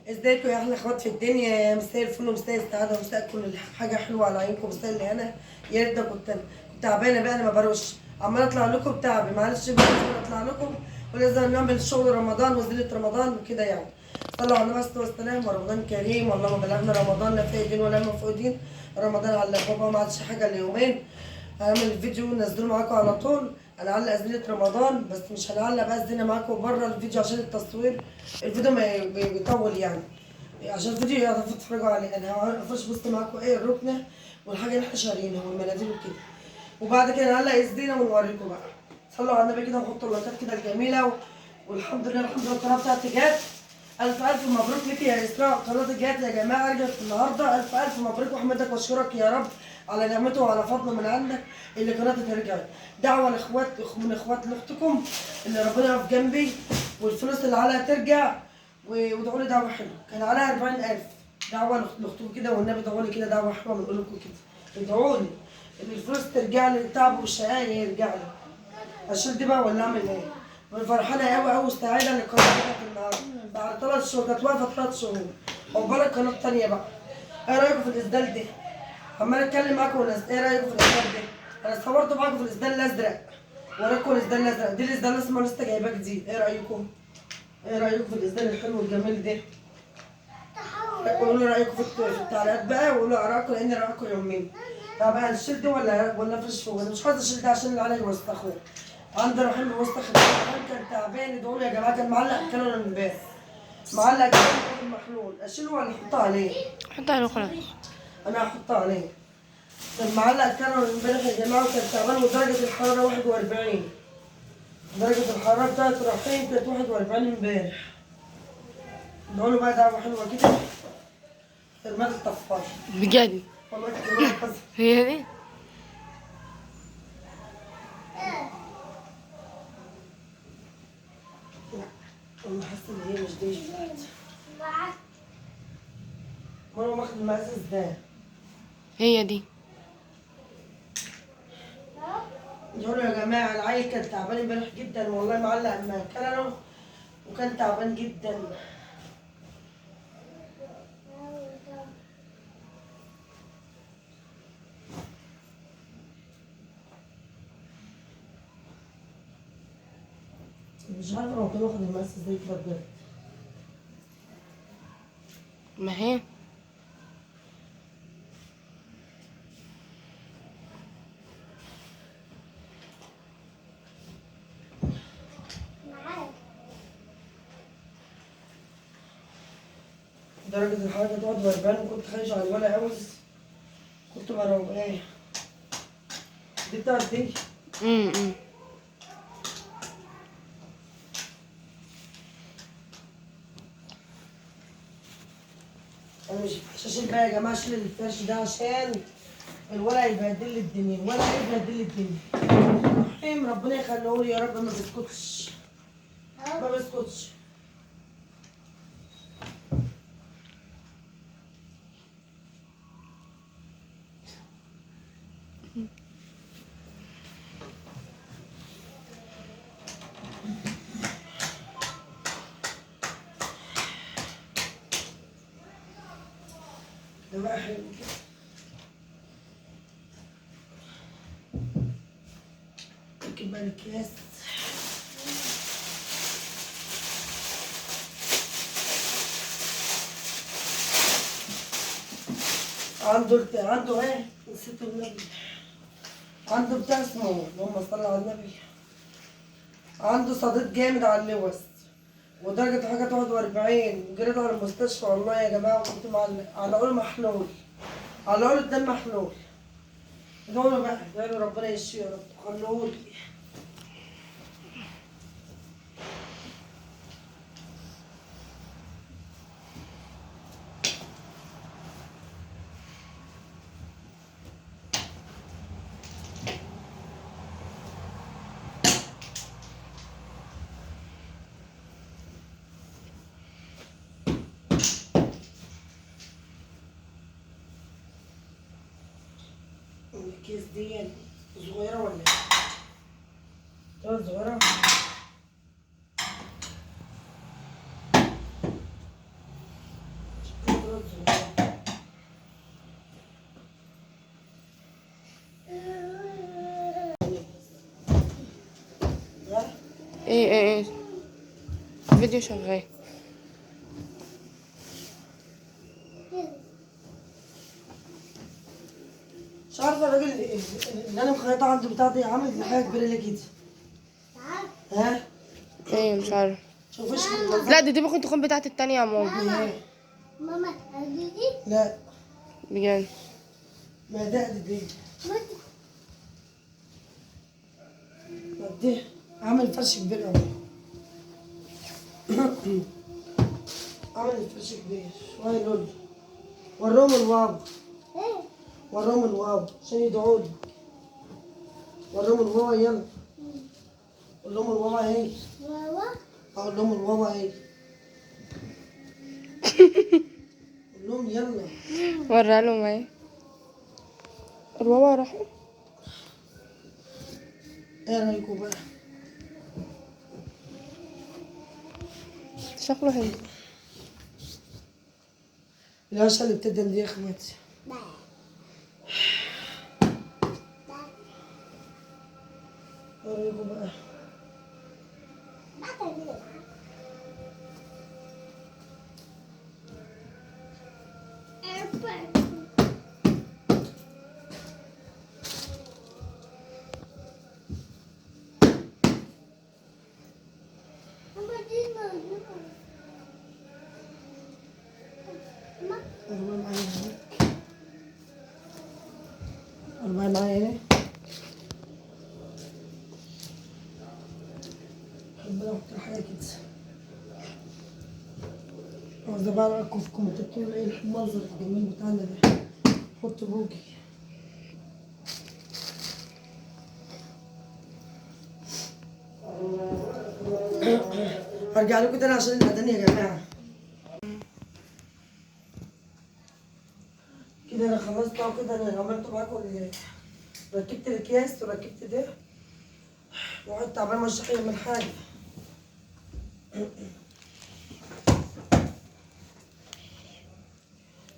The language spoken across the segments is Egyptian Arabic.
ازيكم يا احلى اخوات في الدنيا؟ مساء الفل ومساء السعادة ومساء كل حاجة حلوة على عينكم. مساء اللي انا يا ريت كنت تعبانة بقى، انا ما بروش، عماله اطلع لكم بتعبي، معلش بقى لازم اطلع لكم ولازم نعمل شغل رمضان وزينه رمضان وكده يعني. صلوا على النبي عليه الصلاة والسلام، ورمضان كريم. والله ما بلغنا رمضان لا فايدين ولا مفقودين، رمضان على الابواب، ما عادش حاجة اليومين. هعمل الفيديو ونزله معاكم على طول. هنعلق زينة رمضان، بس مش هنعلق بقى الزينة معاكم بره الفيديو عشان التصوير الفيديو ما بيطول يعني، عشان الفيديو يعرفوا تتفرجوا عليه. انا هفرش بص معاكم ايه الركنة والحاجة اللي احنا شاريينها والمناديل وكده، وبعد كده نعلق الزينة ونوريكم بقى. صلوا على النبي كده وحطوا اللايكات كده الجميلة والحمد لله الحمد لله القناة بتاعتي جت. ألف ألف مبروك لك يا إسراء، قناتك جت يا جماعة، رجعت النهاردة. ألف ألف مبروك، وأحمدك وأشكرك يا رب على نعمته وعلى فضله من عندك اللي قناتي ترجع. دعوة لإخوات من إخوات لأختكم اللي ربنا يقف جنبي والفلوس اللي عليها ترجع، وادعوا لي دعوة حلوة. كان عليها 40,000. دعوة لأختكم كده والنبي، ادعوا لي كده دعوة حلوة من قلوبكم كده، ادعوا لي إن الفلوس ترجع لي، التعب والشقاية يرجع لي. أشيل دي بقى ولا أعمل إيه؟ فرحانة أوي أوي وسعيدة إن القناة رجعت النهاردة بعد 3 شهور، كانت واقفة 3 شهور. عقبال القناة التانية بقى. إيه رأيكم في الإسدال ده؟ عمال أتكلم معاكم والناس، إيه رأيكم في الإسدال ده؟ أنا صورت معاكم في الإسدال الأزرق، وراكم الإسدال الأزرق، دي الإسدال الأسمر لسه جايباه جديد. إيه رأيكم؟ إيه رأيكم في الإسدال الحلو والجميل ده؟ قولوا رأيكم في التعليقات بقى، وقولوا آرائكم لأن آرائكم يومين. طب هنشيل دي ولا أفرش فوق؟ أنا مش عايزة أشيل ده عشان العيال يوسخوه. عند رحيم بيوسخ، كان تعبان، ادعوا لي يا جماعة، كان معلق كانون امبارح، معلق كانون المحلول. اشيله ولا احطه عليه؟ حطه عليه خلاص. انا هحطه عليه. كان معلق كانون امبارح يا جماعة وكان تعبان، ودرجة الحرارة 41، درجه الحرارة بتاعت رحيم كانت 41 امبارح. ادعوا له بقى دعوه حلوة كده. ارماد الطفاش بجد والله كده. هي دي انا حاسه ان هي مش دي، مش بتاعتي. ماما واخد المقاس ازاي؟ هي دي. يقولوا يا جماعة العيل كان تعبان امبارح جدا والله، معلق مكانه وكان تعبان جدا. مش عارفه هو كان واخد المقاس ازاي كده بجد. ما هي درجة الحرارة كانت 41، وكنت خايفة على الولا أوي، كنت مرعوبة. إيه دي بتاعت دي؟ أنا مش هشيل بقى يا جماعة، أشيل الفرش ده عشان الولا يبهدل لي الدنيا، الولا يبهدل لي الدنيا. رحيم ربنا يخليه لي يا رب، ما بيسكتش ما بيسكتش. ده بقى حلو كده. نركب بقى الأكياس. عنده ايه؟ نسيت النبي. عنده بتاع اسمه، اللهم صل على النبي، عنده صديد جامد على اللوز، ودرجة الحرارة 41، وجريت على المستشفى والله يا جماعة، وكنت معلق على قول محلول، على قول الدم محلول. ادعوا له بقى، ادعوا له ربنا يشفيه يا رب، خلوه لي. الكيس دي صغيرة ولا ايه؟ طلعت صغيرة؟ زلط صغير. ايه ايه ايه، الفيديو شغال. مش عارفه الراجل اللي انا مخيطه عنده بتاعتي عامل حاجة كبيرة ليه كده؟ ها؟ ايه مش عارفه. شوفيش. لا دي ممكن تكون بتاعت التانية يا ماما. ماما دي؟ لا بجد ما ده دي دي عامل فرش كبير قوي. عامل فرش كبير شوية. لول وراهم الواو، وراهم الواو عشان يدعوا لي. وراهم الواو، يلا قول لهم الواو اهي. اقول لهم الواو اهي. قول لهم يلا. وريها لهم اهي. الواو راحت. ايه رايكم بقى؟ شكله حلو. العشاء اللي بتدن دي يا اخواتي. ايه رايكم بقى؟ أربعة معايا هنا، أربعة معايا هنا. بحب أنا أحط الحاجة كده. عاوزة بقى رأيكم في الكومنتات تقولوا إيه المنظر الجميل بتاعنا ده. حط بوجي. هرجع لكم تاني عشان الأذان يا جماعة. كده انا خلصت اهو. كده انا عملت معاكم، ركبت الاكياس وركبت ده، وقعدت عبال ما الشحن من حاجة.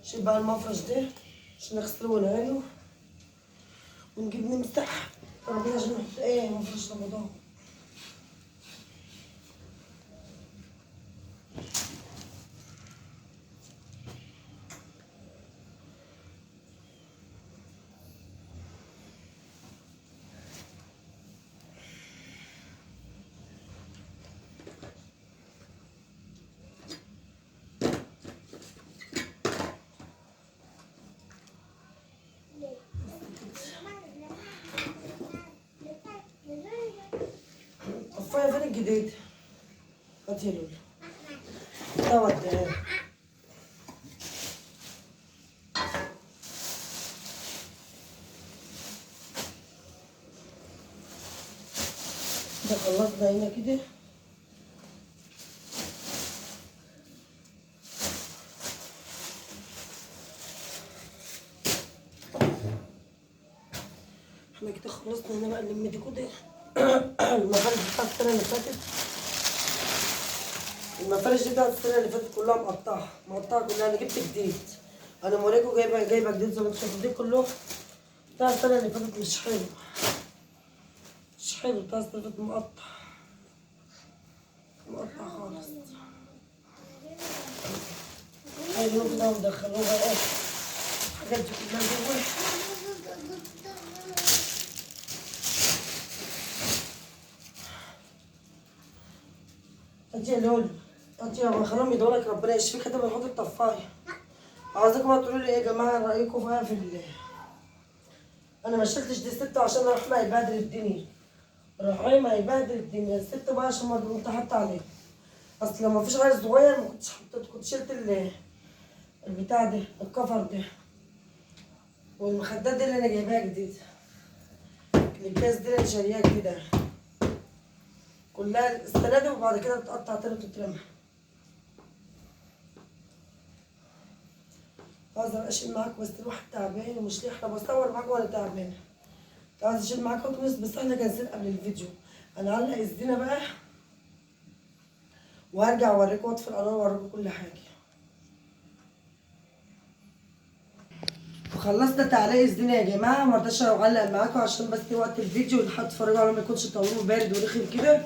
شيل بقى المفرش ده عشان نغسله ونعينه ونجيب نمسح الترابيزة عشان نحط ايه مفرش رمضان. الطفايه فين الجديد؟ هاتي يا لولو. دوت ده ده خلصنا هنا كده. احنا كده خلصنا هنا بقى. نلم دي كده. المفارش بتاعت السنة اللي فاتت، المفارش دي بتاعت السنة اللي فاتت كلها مقطعة مقطعة كلها. أنا جبت جديد، أنا موريكم جايبة جديد زي ما انتوا شايفين. دي كله بتاع السنة اللي فاتت مش حلو، مش حلو. بتاع السنة اللي فاتت مقطع مقطع خالص. حلو كده ومدخلوه بقى ايه الحاجات دي كلها جوه. هاتي يا لولو، هاتي يا خليهم يدعوا لك ربنا يشفيك. هات بنحط الطفايه. عاوزاكم بقى تقولوا لي ايه يا جماعة رايكم بقى في انا ما شلتش دي ستة عشان رحمه هيبهدل الدنيا، رحمه هيبهدل الدنيا. الست بقى عشان ما كنت حاطه عليه، اصل لو ما فيش عيل صغير ما كنتش حطيت، كنت شلت البتاع ده، الكفر ده والمخدات دي اللي انا جايباها جديدة، الاكياس دي اللي انا شاريها جديدة كلها السنة دي، وبعد كده تتقطع تاني وتترمى. عايزه اشيل معاكم بس الواحد تعبان ومش ليه. احنا بصور معاكم وانا تعبانة. عايزه اشيل معاكم واكنس بس احنا جاهزين قبل الفيديو. انا هعلق الزينة بقى وهرجع اوريكم واطفي الانوار واوريكم كل حاجة. خلصنا تعليق الزينة يا جماعة، ما رضيتش اعلق معاكم عشان بس وقت الفيديو اللي هتتفرجوا عليه ما يكونش طويل وبارد ورخم كده.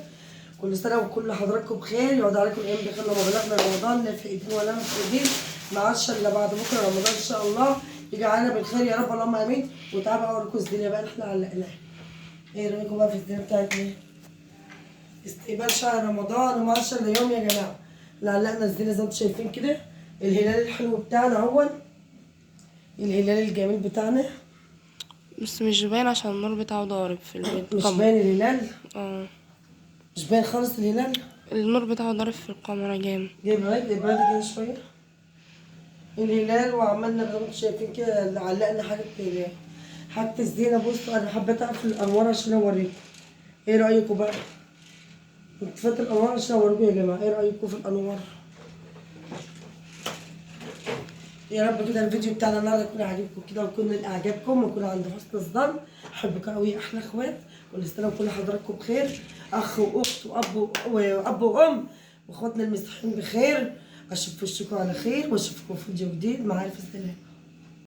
كل سنة وكل حضراتكم بخير، يقعد عليكم الايام بخير لما بلغنا رمضان، لا في ايدين ولا في ايدين، ما عادش الا بعد بكره رمضان ان شاء الله، يجعلنا بالخير يا رب، اللهم امين. وتعالوا اوريكم الزينة بقى اللي احنا علقناها. ايه رايكم بقى في الزينة بتاعتنا؟ استقبال شهر رمضان وما عادش الا يوم يا جماعة. اللي علقنا الزينة زي ما انتم شايفين كده، الهلال الحلو بتاعنا اهو، الهلال الجميل بتاعنا. بس مش باين عشان النور بتاعه ضارب في البيت. مش قمر. باين الهلال؟ اه مش باين خالص الهلال. النور بتاعه ضارب في الكاميرا جامد. جايب بعيد ابعد كده شوية الهلال. وعملنا زي ما انتم شايفين كده، اللي علقنا حاجة الزينة. بصوا انا حبيت اقفل الانوار عشان اوريكم. ايه رايكم بقى؟ طفيت الانوار عشان اوريكم يا جماعة. ايه رايكم في الانوار؟ يا رب كده الفيديو بتاعنا النهارده يكون عاجبكم كده، ويكون اعجابكم، ويكون عند حسن الظن. احبكم قوي احلى اخوات، كل سنة وكل حضراتكم بخير، اخ واخت واب وام، واخواتنا المسيحيين بخير. اشوف وشكم على خير، واشوفكم في فيديو جديد. مع الف سلامه.